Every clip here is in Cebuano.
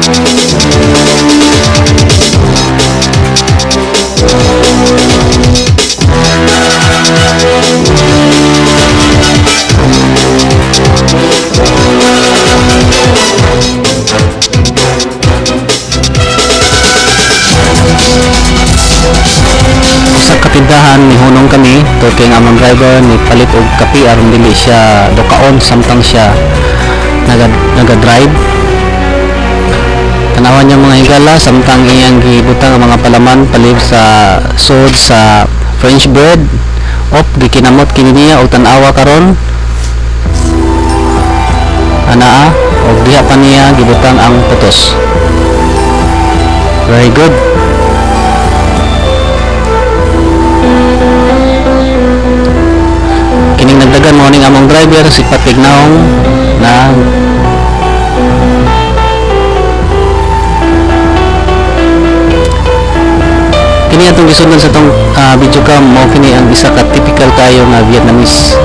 Sa katindahan nihunong kami to kay ang among driver ni palit og kape aron dili siya dukaon samtang siya naga drive. Tanawan niya, mga higala, samtang iyang gibutang ang mga palaman palib sa sod sa French bread. Op, gikinamot kini niya og tan-awa karon anaa, og diha pa niya gibutang ang putos. Very good. Kining nagdagan mo ning among driver si Patignaong na. Kini atong gisundan sa atong video cam, mao kini ang isa ka typical kayo nga Vietnamese.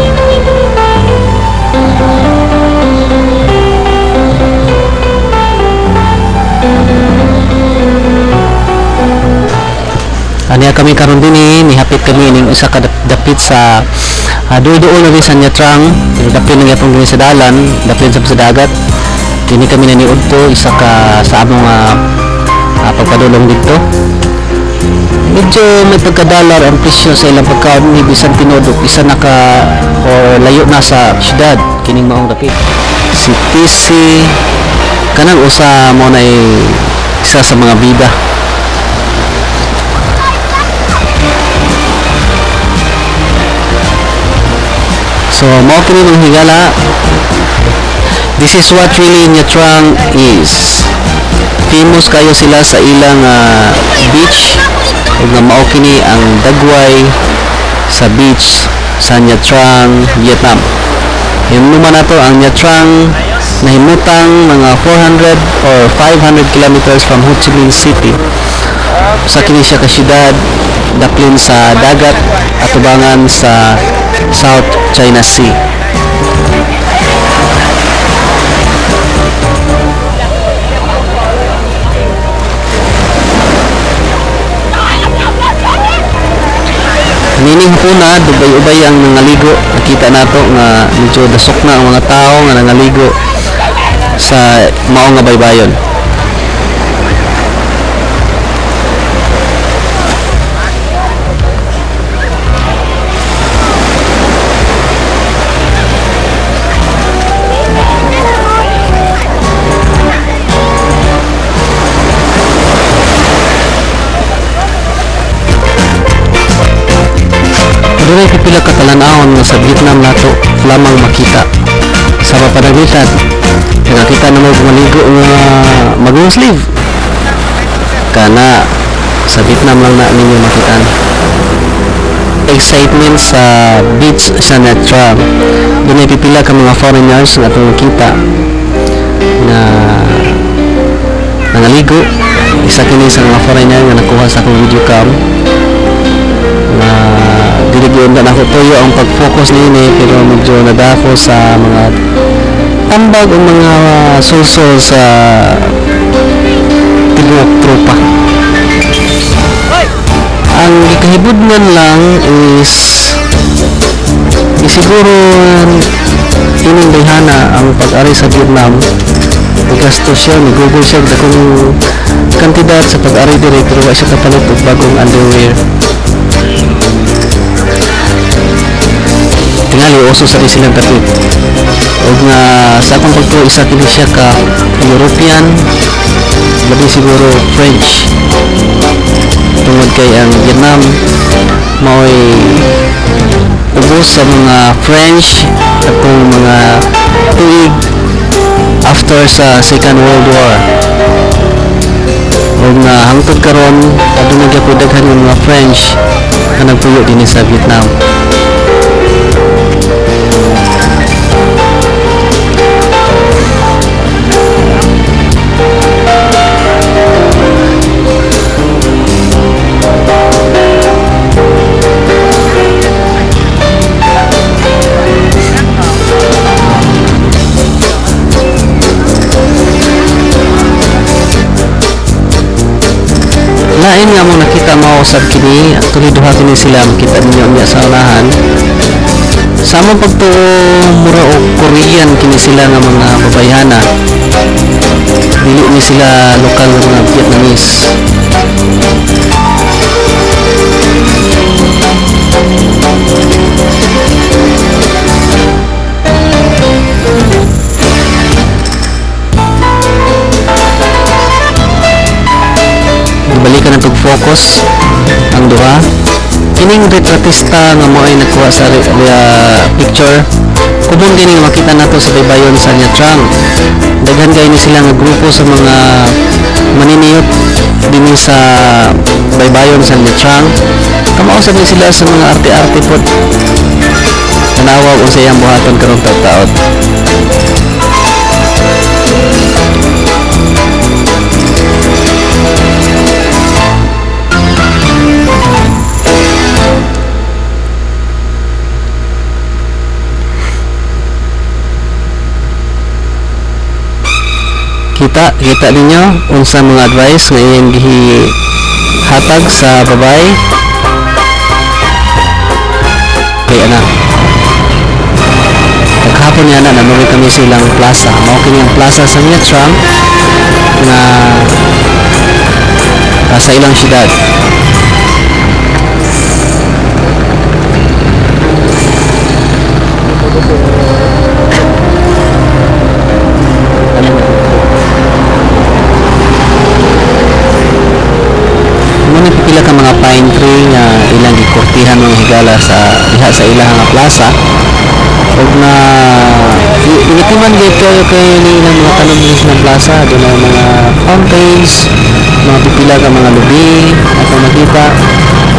Aniya kami karon dinhi, nihapit kami ning isa ka dapit sa duol-duol na sa Nha Trang, pero dapit na gyapon kini sa dalan, dapit sa dagat. Dini kami naniudto isa ka sa among pagpadulong didto. Medyo may pagkadalar ang presyo sa ilang pagkaon ni bisan tinuod og isa na ka or layo na sa syudad kining maong dapit. Si TC kanang usa mo na isa sa mga bida. So mao kini, mga higala. This is what really Nha Trang is. Famous kayo sila sa ilang beach ug nga mao kini ang dagway sa beach sa Nha Trang, Vietnam. Hinumduman nato ang Nha Trang nahimutang mga 400 or 500 kilometers from Ho Chi Minh City. Sa kini siya ka syudad daplin sa dagat atubangan sa South China Sea. Nining hapuna, dubay-ubay ang nangaligo. Nakita nato nga medyo dasok na ang mga tao nga nangaligo sa mao nga baybayon. Adunay pipila ka talan-awon nga sa Vietnam nato lamang makita. Sa mapanagitad, nakakita na mo maligo nga mag long sleeve. Kana sa Vietnam lang na ninyo makitaan. Excitement sa beach sa Nha Trang. Dunay pipila ka mga foreigners nga atong makita nga nangaligo. Isa kini sa mga foreigner nga nakuha sa akong video cam na dili gyud na nako tuyo ang pag-focus niini, pero medyo nadako sa mga tambag o mga sulsol sa tibuok tropa. Ang gikahibudngan lang is siguro ining dayhana ang pag-ari sa Vietnam, gasto siya, ni-google siya og dakong kantidad sa pag-ari diri, pero wa siya kapalit og bagong underwear. Tingali uso sa di silang dapit. Og nga sa akong pagtuo, isa kini siya ka European, labi siguro French, tungod kay ang Vietnam mao'y ubos sa mga French atong mga tuig after sa Second World War, ug nga hangtod karon aduna gyapon daghan nga mga French nga nagpuyo dinhi sa Vietnam. Lain nga mong nakita, mao usab kini. Actually, duha kini sila, makita ninyo unya sa unahan. Sa among pagtuo, mura og Korean kini sila nga mga babayhana. Dili ni sila lokal nga mga Vietnamese. Balikan na focus ang duha. Kining retratista nga mo ay nagkuha sa picture, common kini nga makita nato sa baybayon sa Nha Trang. Daghan kay ni sila nga grupo sa mga maniniyot dinhi sa baybayon sa Nha Trang. Kamao sad ni sila sa mga arte-arte pod. Tanawa unsa iyang buhaton karong taud. Kita kita ninyo unsa mga advice nga iyang gihatag sa babae kay ana. Paghapon niya na nanuwi kami sa ilang plaza. Mao kini ang plaza sa Nha Trang nga sa ilang syudad. Muna pipila ka mga pine tree nga ilang gikurtihan, mga higala, sa diha sa ilang nga plaza ug na initiman gyud kayo kay ni ilang mga tanom dinhi sa plaza. Dunay mga fountains, mga pipila ka mga lubi atong makita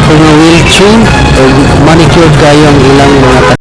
ug mga well trimmed ug manicured kayo ang ilang mga.